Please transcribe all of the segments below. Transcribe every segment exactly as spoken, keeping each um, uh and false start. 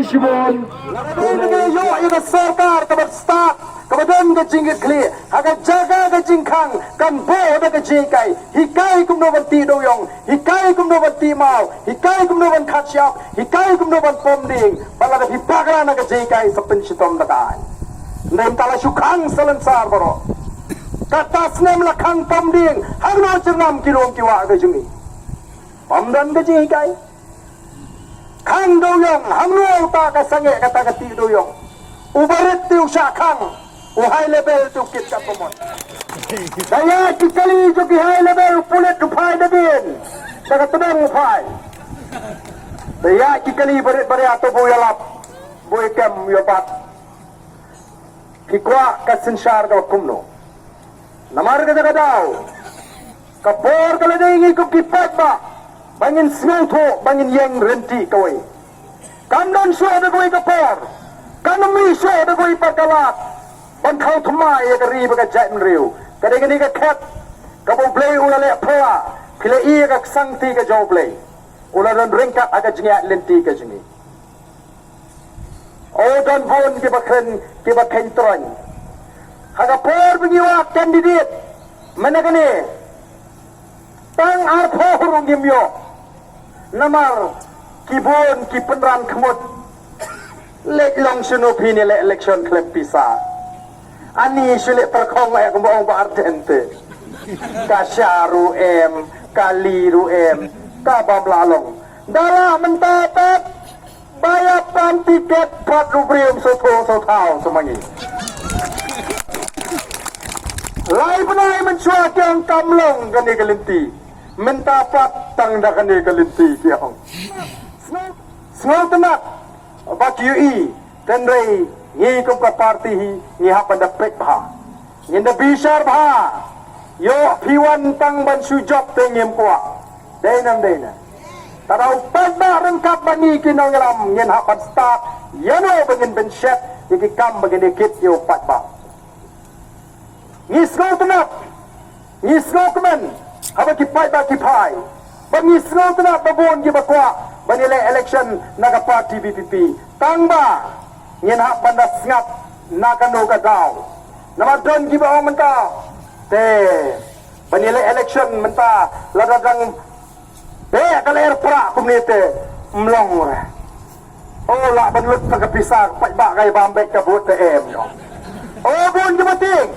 Shibun. Lada dei ngi ïoh ïa ka sorkar kaba stad, kaba don ka jingkitkhlieh ha ka jaka ka jingkhang, kan buh da ka jinghikai. Hikai kumno ban tih dewïong, hikai kumno ban tih maw, hikai kumno ban khat shyiap, hikai kumno ban pom dieng. Bad lada phi bakla na ka jinghikai sa pynshitom da ka aiñ. Ym dei mynta la shu khang salonsar baroh. Kata snem la khang pom dieng, hangno jyrngam ki rong ki wah ka jong ngi? Pom don ka jinghikai. Khang dewïong, hangno uta ka sangeh kata ka tih dewïong? U barit te u shah khang, u high level te u kit katba mon. Da ïaid ki kali jong ki high level pulit u phai da dien, da ka tdong u phai. Da ïaid ki kali barit baria to bun ïalap, bun ïakem ïabat. Phi kwah ka synshar kaba kumno? Namar kata ka daw, ka por ka la dei ngi kum ki paidbah ba ngin sngewthuh, ba ngin ïeng ryntih kawei. Kam don shuh da kawei ka por, kam mih shuh da kawei pat ka lad ban thaw thymmai ïa ka ri bad ka jaitbynriew. Ka dei kane ka khet kaba U Blei u la leh pla, phi la i ïa ka ksangti ka jong U Blei. U la don ryngkat ha ka jingïaid lynti ka jong ngi. O, don bun kiba kren, kiba kheiñ troiñ. Ha ka por ba ngi wad candidate mynta kane, tang arphew ruh ngim ïoh. Namar ki bun ki pynran khmut. Leit long shano phi ne leh election khlem pisa? Ani shu leh pyrkhong eh kumba ong Bah Ardent te. Ka sha ruh em, ka li ruh em, ka bym lah long. Da lah mynta pat ba ïa pan tiket pat u briew um sngewthuh sngewthaw sa ma ngi. Lai bnai mynshuwa ki ong kam long kane ka lynti. Mynta pat tang da kane ka lynti ki ong. Sngewtynnat ba ki ïohi, hynrei ngi kum ka party hi ngi hap ban da peit bha. Ngin da bishar bha. Ïoh phi wan tang ban shu jop te ngim kwah. Dei ne ym dei ne? Tang da u paidbah ryngkat bad ngi ki nongïalam ngin hap ban stad ïano ba ngin pynshet ïa ki kam ba ngin ïa kit ïa u paidbah. Ngi sngewtynnat, ngi sngewkmen haba ki paidbah ki phai. Bad ngi sngewtynnat ba bun kiba kwah ban ïaleh election na ka party V P P. Tang ba ngin hap ban da sngap na kano ka daw. Namar don kiba ong mynta te ban ïaleh election mynta lada dang beh ka lyer prah kumne te ym long re. O, lah ban lut ka pisa, paidbah ka ïa bam beit ka vote te em. O, bun kiba tieng.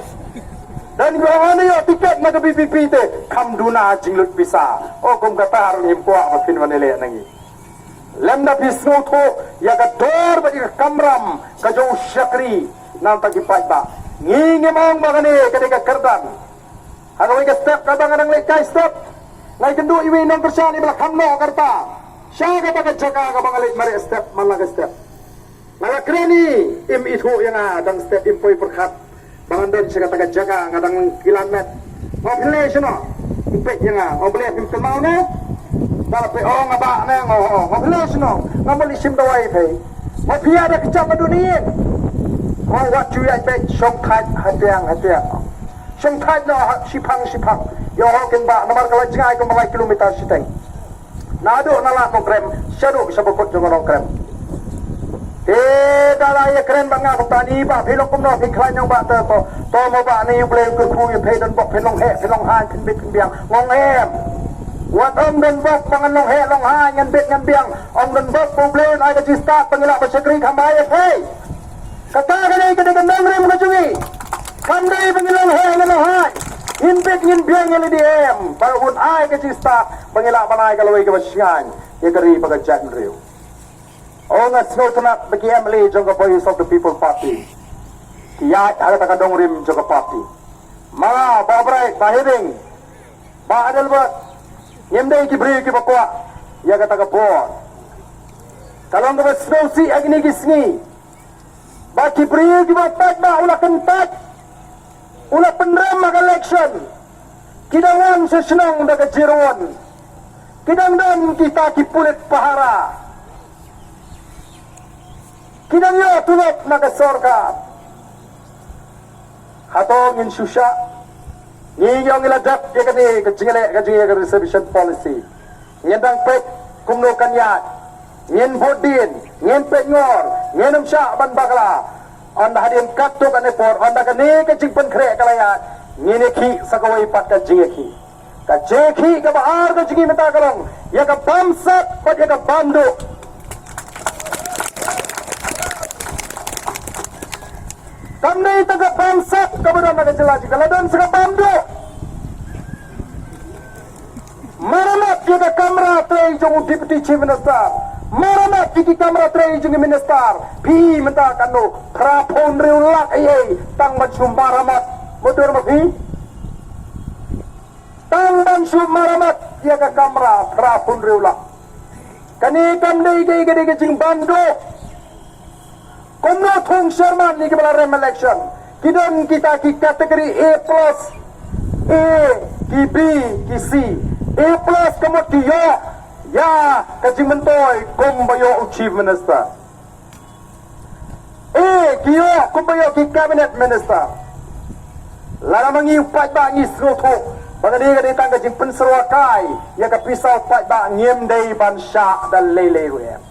Don kiba ong ïoh tiket na ka V P P te kam duna jinglut pisa. O, kum kata ruh ngim kwah ba phin wan ïaleh na ngi. Lymda phi sngewthuh ïa ka dor bad ïa ka kamram ka jong u shakri na ka bynta ki paidbah. Ngi ngim ong ba kane ka dei ka kyrdan. Ha kawei ka step kaba nga dang leit kai step, nga ïakynduh iwei i nongkyrshan iba la kham noh ka rta sha kata ka jaka kaba nga leit mareh step man la ka step. Nga la kren, im ithuh ïa nga, dang step im poi pyrkhat ba ngan don sha kata ka jaka, nga dang kilan met. Nga pynleit shano? Im peit ïa nga. Nga pynleit, im kynmaw ne? Ba la peit, oh, nga bah ne? Nga, oh, nga pynleit shano? Nga mut leit shim dawai phi. Nga phi ïa da kjam ba dun ïing. Nga wat shu ïaid beit, shong thait hatiang hatiang. Shong thait noh ha shiphang shiphang. Ïa, oh, kin bah, namar ka la jngai kumba lai kilometer shiteng. Naduh na lad Nongkrem shaduh sha ba kut jong Nongkrem. Te da la ïa kren bad nga kumta, ni bah, phi long kumno, phi khlaiñ ïa u bah te? To, to mo bah, ni U Blei u kyrkhu ïa phi, don bok phin long heh, phin long haiñ, phin bit phin biang. Nga ong em. Wat ong don bok ba ngan long heh long haiñ, ngan bit ngan biang. Ong don bok ba U Blei un ai ka jingstad ba ngi lah ban shakri kham bha ïa phi. Kata ka dei, ka dei ka nongrim ka jong ngi. Kam dei ba ngin long heh ngin long haiñ, ngin bit ngin biang ïa lade em. Ba un ai ka jingstad ba ngi lah ban ai ka lawei kaba shngaiñ ïa ka ri bad ka jaitbynriew. O, nga sngewtynnat ba ki M L A jong ka Voice of the People Party ki ïaid ha kata ka nongrim jong ka party. Ma nga, Bah Bright, Bah Hiding, Bah Adelbert, ngim dei ki briew kiba kwah ïa kata ka bor. Ka long kaba sngewsih ha kine ki sngi ba ki briew kiba u paidbah u la kyntait, u la pynrem ha ka election, ki dang wan sha shnong da ka jyrwan, ki dang don kita ki pulit pahara, ki dang ïoh tulop na ka sorkar. Hato ngin shu shah? Ngi ïoh ngi la dep ïa kane ka jingïaleh ka jong ngi ïa ka reservation policy. Ngin dang peit kumno kan ïaid. Ngin bud dien, ngin peit ngor, ngin ym shah ban bakla. Ynda hadien katto katne por, ynda kane ka jingpynkhreh ka la ïaid, ngin ïakhih sa kawei pat ka jingïakhih. Ka jingïakhih kaba ar ka jong ngi mynta ka long ïa ka bamsap bad ïa ka bamduh. Kam dei tang ka bamsap kaba don ha ka jylla jong ngi, ka la don sa ka bamduh. Maramat ïa ka kamra trei jong u Deputy Chief Minister. Maramat ïa ki kamra trei jong ki minister. Phi mynta katno, phra phew hynriew lak ei ei tang ban shu maramat. Mutdur ma phi? Tang ban shu maramat ïa ka kamra phra phew hynriew lak. Kane kam dei ka, ka dei ka jingbamduh. Kumno thung Sherman ïa kiba la rem election? Ki don kita ki category A plus, A, ki B, ki C. A plus ka mut ki ïoh ïa ka jingmyntoi kumba ïoh u Chief Minister. A, ki ïoh kumba ïoh ki Cabinet Minister. Lada ma ngi u paidbah ngi sngewthuh ba kane ka dei tang ka jingpynsyrwa kai ïa ka pisa u paidbah, ngim dei ban shah da lei lei ruh em.